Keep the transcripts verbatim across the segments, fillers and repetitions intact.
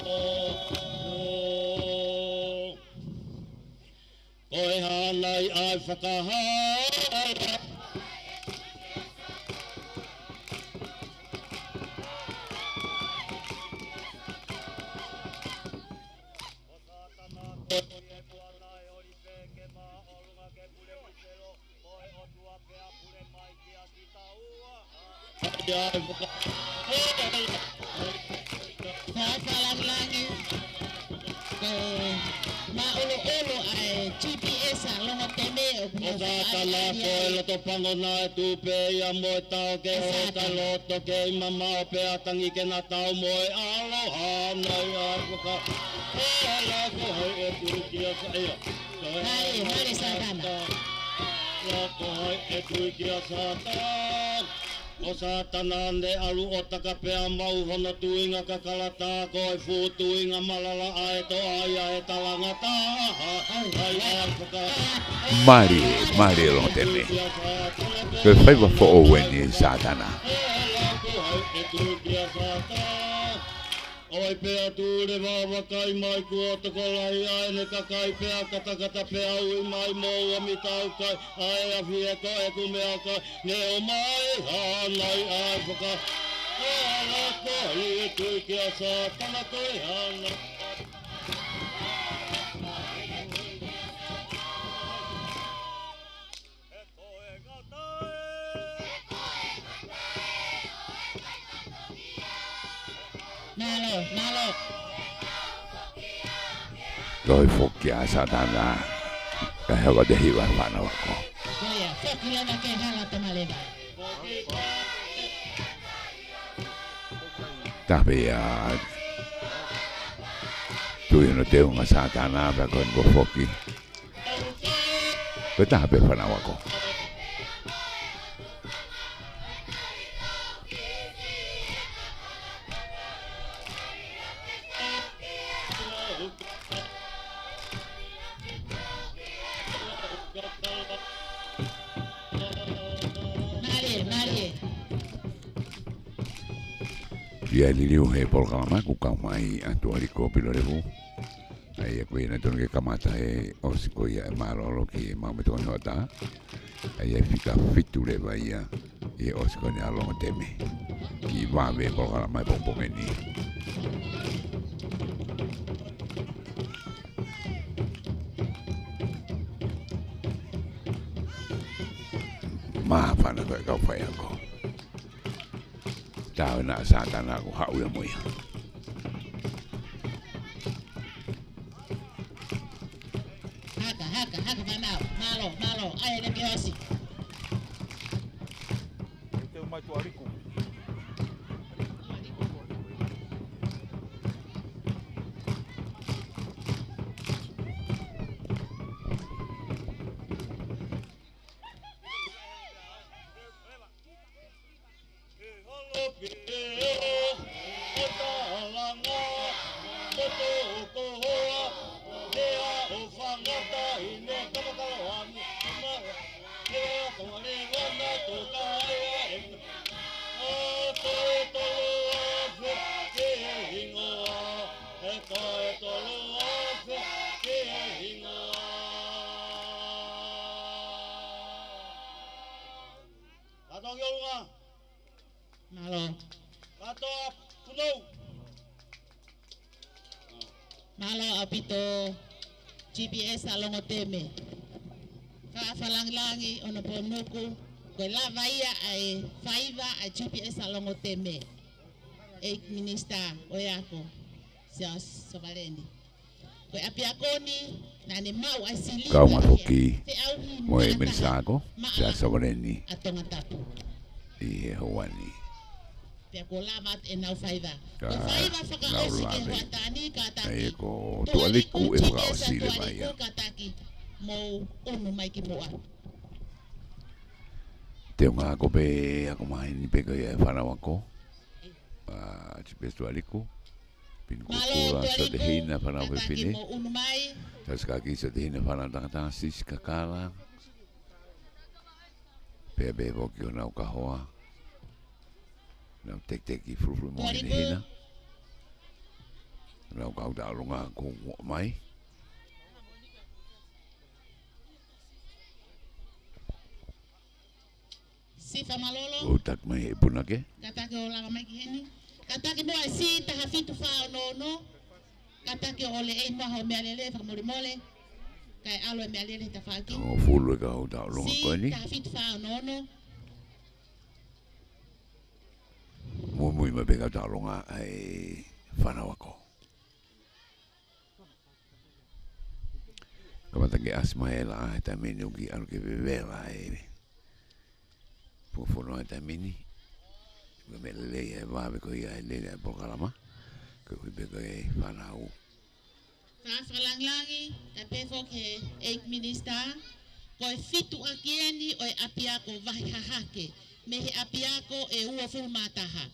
Ko e hā nai ʻa e fakahā. Ko Sātana ko ia e puana e oli pē ke māʻolunga ke pule ʻi selo. Ko e ʻOtua pea pule mai kia kitaua. Ia e faka-, Fakalangilangi. Ko e māʻoloʻolo ʻa e G P S ʻa Longoteme ʻoku Ko Sātana ko e loto pango naʻe tuʻu pē ia mo e tao ke Ko ʻo ka Sātana. Loto kei mamaʻo pea tangi ke na tau mo e ʻaloha nai ʻa e faka-, ʻe lako hai e tui kia Sa-, ia. Hale, hale Sātana. Lako hai e tui kia Sātana. Ko Sātana ne ʻalu ʻo taka pea maʻu hono tuinga kakalata ko e fuʻu tuinga malala ʻa e toʻa ia e talangataʻa. Hai, hai, faka-, Mālie, mālie Longoteme. Ko e faiva foʻou eni ʻa Sātana. Lako hai e tui kia Sātana. ʻOi pea tule vavakai mai kuo tokolahi ʻa ʻene kakai pea katakata pea ui mai mo ua mitau kai ʻa e afi e ko ʻeku meʻakai ne ʻomai hānai ʻa e faka-, ʻa e lako hai e tui kia Sātana ko e hānai. Mālō, mālō. Toe foki ʻa Sātana. Ka he ʻoku te hiva fānau ako. Ko ia, foki leva ke hala tama leva. Tape ia. Tui hono teunga Sātana, pea ko eni kuo foki. Ko e taha pē fānau ako. Mālie, mālie. Pea liliu he polokalama kuo kau mai ʻa Tuʻaliko Pilolevu. ʻA ia ko ia naʻe totonu ke kamata he ʻosi ko ia e mālōlō ki he maʻu mei Tongatapu. ʻA ia fika fitu leva ia ʻi he ʻosi ko eni ʻa Longoteme. Kiʻi vave polokalama he pongipongi ni. Māfana ko e kau faiako. Tau na Sātana ko haʻu ia mo ia. Haka, haka, haka fānau. Mālō, mālō. ʻAi, ʻene ke ʻosi. Teu mai Tuʻaliko. Kātoa ki ʻolunga. Mālō. Kātoa punou. Mālō ʻaupito G P S ʻa Longoteme. Fakalangilangi ʻo Nukuʻalofa, ko e lava ia ʻa e faiva ʻa G P S ʻa Longoteme. ʻEiki Minisitā ʻo e Ako, Siaosi Sovaleni. Ko e ʻapiako ni, naʻa ne maʻu ʻa e siliva. Kaunga foki mo e Minisitā Ako, Siaosi Sovaleni. ʻA Tongatapu. ʻI he houa ni. Pea kuo lava ʻenau faiva. Ko e faiva fakaʻosi ki he hoʻatā ni, kātaki. ʻA ia ko Tuʻaliko e fakaʻosi leva ia. Tuʻaliko, kātaki. Mou ʻunu mai ki muʻa. Teunga ako pē, ako mai ni pē ko ia e fānau ako. ʻA, G P S Tuʻaliko. Pini Kukula, Sotehina, fānau fefine. Sāsikaki, Sotehina, fānau tangata, Sisi Kakala. Pea pē foki ʻo nau kahoa. Nau tekiteki fulufulu mo hinehina. Lau kau tau longa ko ua mai. Sifa Malolo. Ko tak mai he punake. Kātaki ʻo lava mai ki heni. Kātaki mo e C taha fitu fā ono ono. Kātaki ʻo lele ʻi muʻa ho meʻalele fakamolemole. Kae ʻalu e meʻalele tafaʻaki. Tau fulu e kau tau longa ko eni. C taha fitu fā ono ono. Muimui mai pē kau tau longa ʻa e fānau ako. Kamata ke ʻasi mai e laʻā he taimi ni ʻoku ʻalu ke vevela e fuafuno he taimi ni. Ko e meʻa lelei e vave ko ia e lele e polokalama. Ko e hui pē ko e fānau. Ka fakalāngilangi, ka pehē foki he ʻEiki Minisitā, ko e fitu ʻaki eni ʻo e ʻapiako Vahi Hahake, mei he ʻapiako ʻe uofulu mā taha.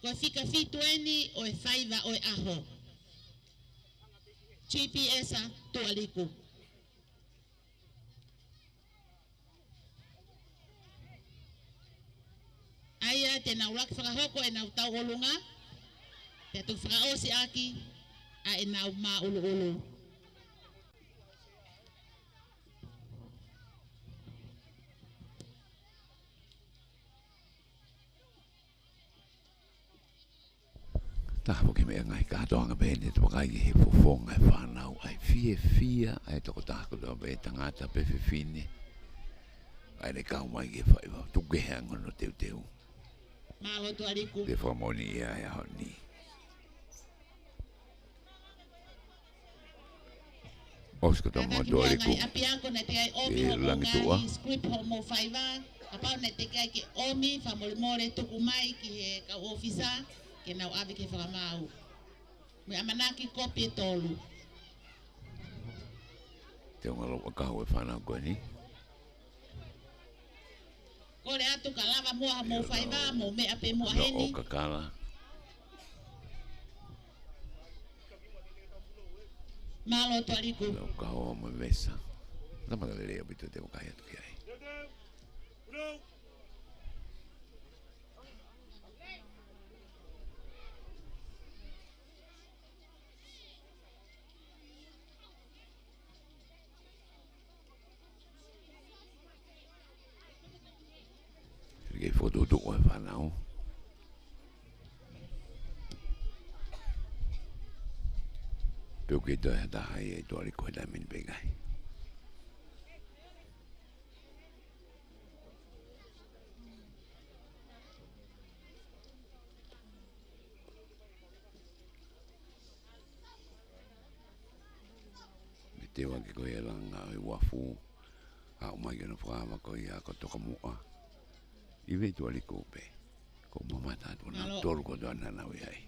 Ko e fika fitu eni ʻo e faiva ʻo e ʻaho. G P S ʻa Tuʻaliku. ʻA ia te nau laki fakahoko ʻenau tauʻolunga, pea toki fakaʻosi ʻaki ʻa ʻenau māʻuluʻulu. Taha foki mei he ngaahi kātoanga pehē ni te vakai ki he fofonga e fānau, ʻa e fiefia ʻa e tokotaha kotoa pē, tangata pe fefine. ʻA ia ne kau mai ki he faiva, tuku kehe ange hono teuteu. Mālō Tuʻaliku. Te fakamoʻoni ia he ʻaho ni. ʻOsi ko tama Tuʻaliku. Kātaki muʻa e ngaahi ʻapiako naʻe teʻeki ai ʻomi hoʻomou ngaahi script hoʻomou faiva. Kapau naʻe teʻeki ai ke ʻomi, fakamolemole tuku mai ki he kau ʻōfisa ke nau ʻave ki he fakamaau. Mo e ʻamanaki kopi ʻe tolu. Te u ngalo ʻa e kau e fānau ko eni. Kole atu ka lava muʻa hoʻomou faiva, mou meʻa pē muʻa heni. ʻO kakala. Mālō Tuʻaliku. Lau kau mo e vesa. Tama lelei ʻaupito te u vakai atu ki ai. Ke fokotuʻutuʻu e fānau. Pe ʻoku ʻi ai ha taha ia ʻi Tuʻaliku he taimi ni pe ʻikai. Mei he teu ʻaki ko ia e langa ʻo e uafu, aʻu mai ki hono fakaava ko ia ko Tokamuʻa. ʻI vei Tuʻaliku pē. Ko e mamata atu naʻa tolu ko ʻena naʻa nau ʻi ai.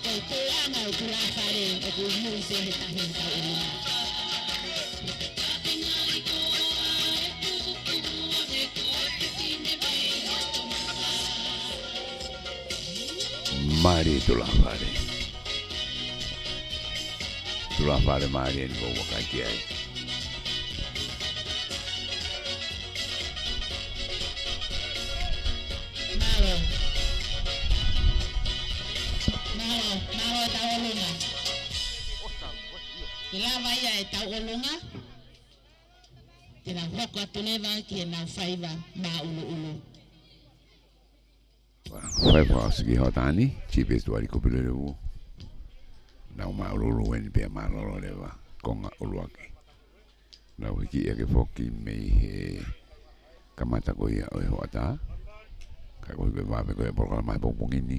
Ko e tōʻonga ʻo Tulafale ʻoku muʻi pē he tahi ʻo Tauʻolunga. Mālie Tulafale. Tulafale mālie eni ʻoku ou vakai ki ai. Mālō. Mālō, mālō Tauʻolunga. Ke lava ia ʻe Tauʻolunga, te nau hoko atu leva ki heʻenau faiva māʻuloʻulo. Fai fakaʻosi ki hoʻatā ni, Chief Estuary Kupilolevu. Nau māʻuloʻulo eni pea mālōlō leva, konga ʻuluaki. Nau hiki ʻaki foki mei he kamata ko ia ʻo e hoʻatā. Ka ko e hiki vave ko ia polokalama he pongipongi ni.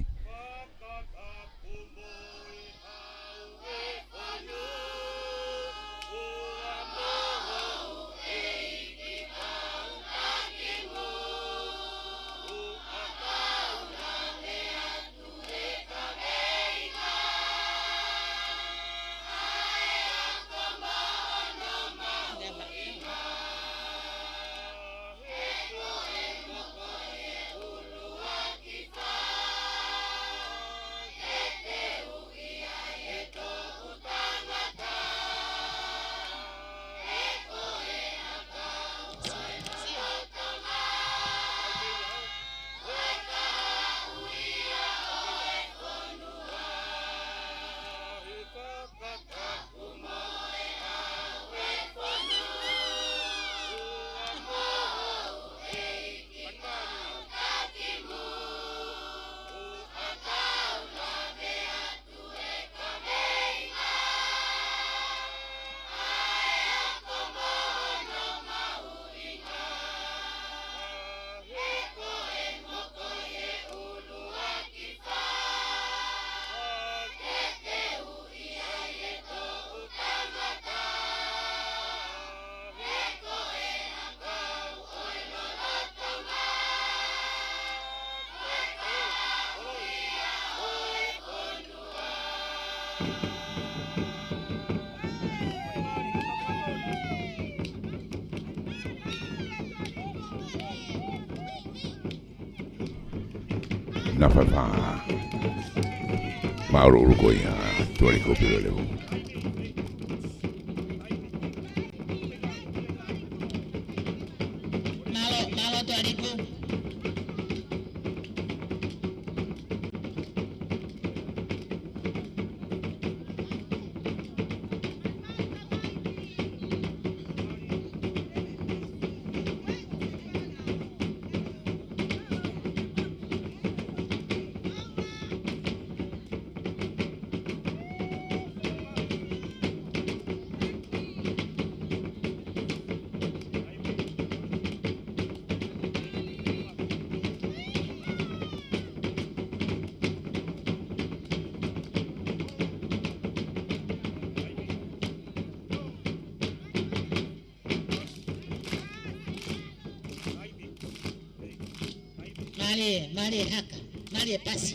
Naʻe fai fakamāʻuloʻulo ko ia, Tuʻa Liku Pilolevu. Mālō, mālō Tuʻa Liku. Mālie, mālie haka, mālie pasi.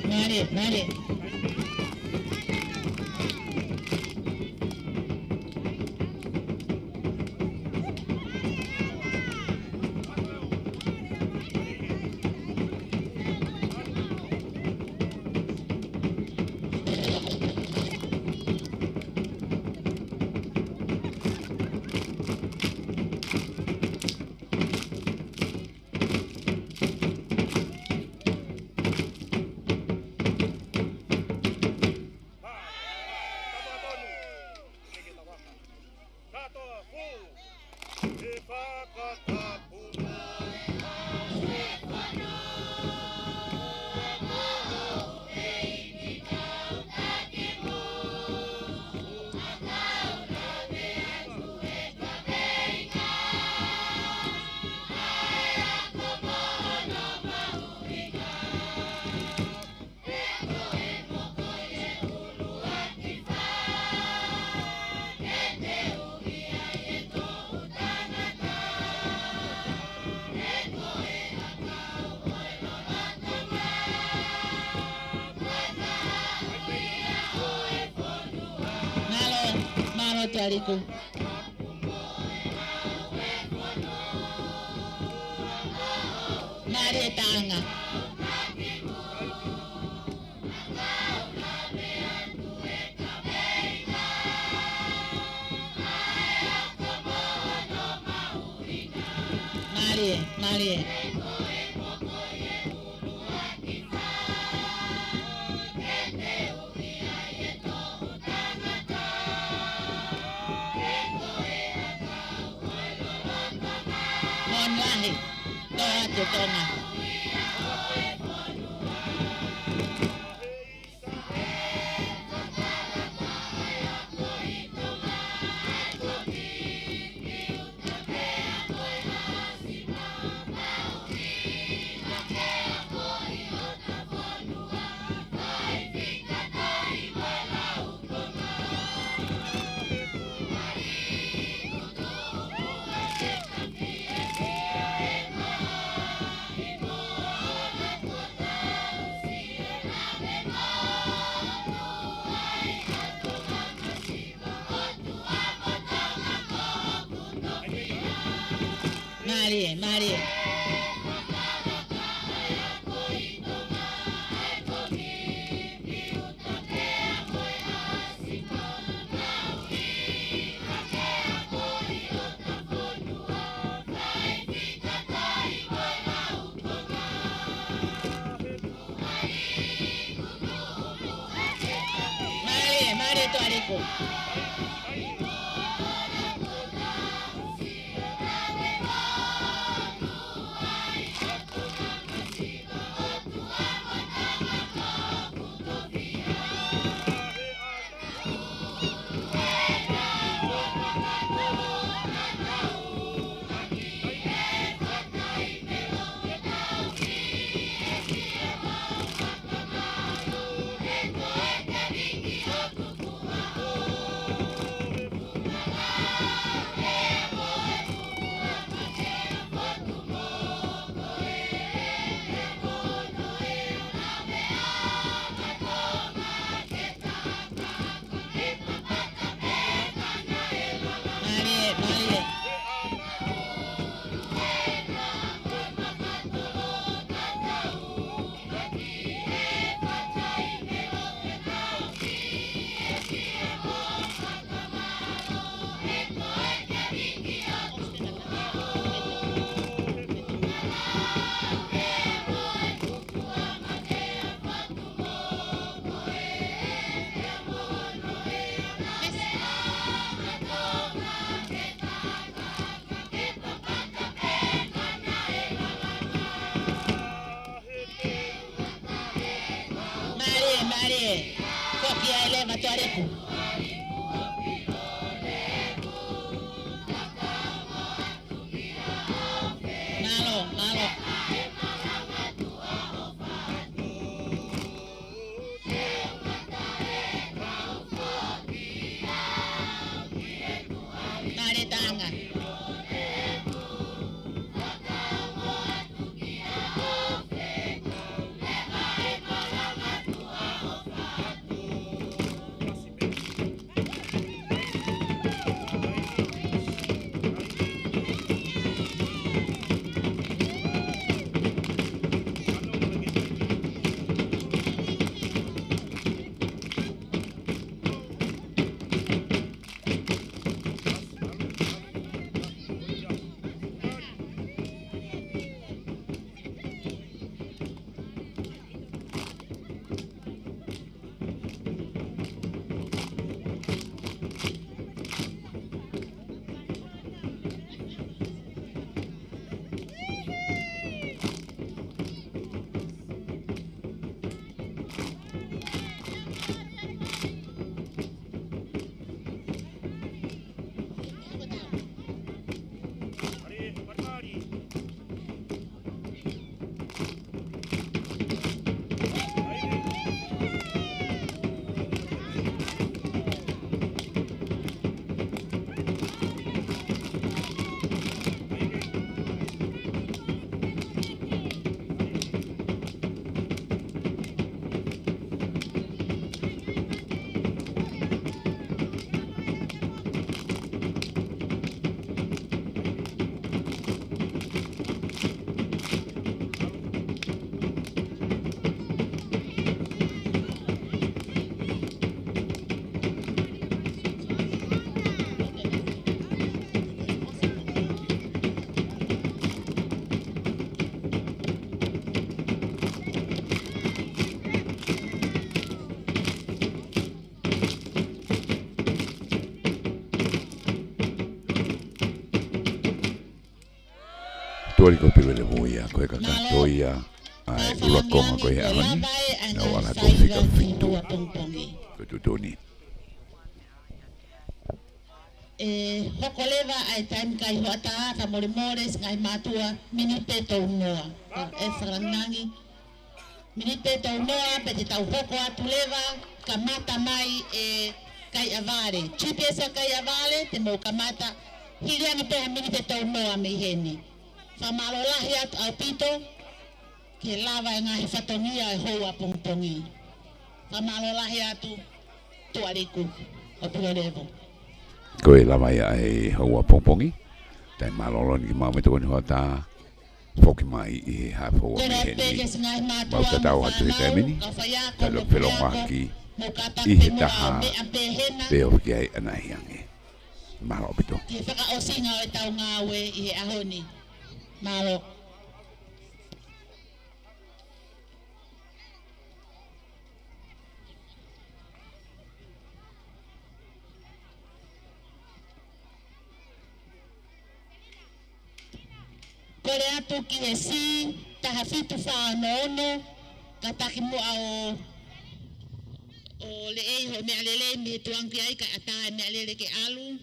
Mālie, mālie. Mālō, mālō Tuʻaliku. Mālie taʻanga. Mālie, mālie. Moʻoni lahi, tō atu Tonga. Mālie, mālie. Mālie, mālie Tuʻaliku. Mālie, mālie. Mālie, mālie. Foki ai leva Tuʻaliku. Mālō, mālō. Mālie taʻanga. Tuʻa Liku Pilolevu ia, ko e kakato ia ʻa e ʻuluaki konga ko ia ʻaho ni. Naʻa ku ʻalu ko e fika fitu. Ko e tuʻutuʻuni. ʻE hoko leva ʻa e taimi kai hoʻatā, fakamolemole siʻi ngaahi mātuʻa, miniti pē tolu noa. ʻE fakalāngilangi. Miniti pē tolu noa, pea te tau hoko atu leva, kamata mai ʻe Kaiʻavale. G P S ʻa Kaiʻavale, te mou kamata, hili ange pē ha miniti pē tolu noa mei heni. Fakamālō lahi atu ʻaupito, ke lava e ngaahi fatongia ʻo e houa pongipongi. Fakamālō lahi atu, Tuʻa Liku ʻo Pilolevu. Ko e lava ia ʻa e houa pongipongi, tai mālōlō ni kimautolu mei he tokoni hoʻatā, foki mai ʻi he haʻa foua mei heni. Mau tatau atu he taimi ni, tau felongoaki ʻi he taha, pea ʻoku ʻi ai ʻa Naʻahiange. Mālō ʻaupito. Ki he fakaʻosinga ʻo e tau ngāue ʻi he ʻaho ni. Mālō. Kole atu ki he C taha fitu fā ono ono, kātaki muʻa ʻo, ʻo lelei hoʻo meʻalele mei he tuʻunga ki ai kae ʻatā e meʻalele ke ʻalu.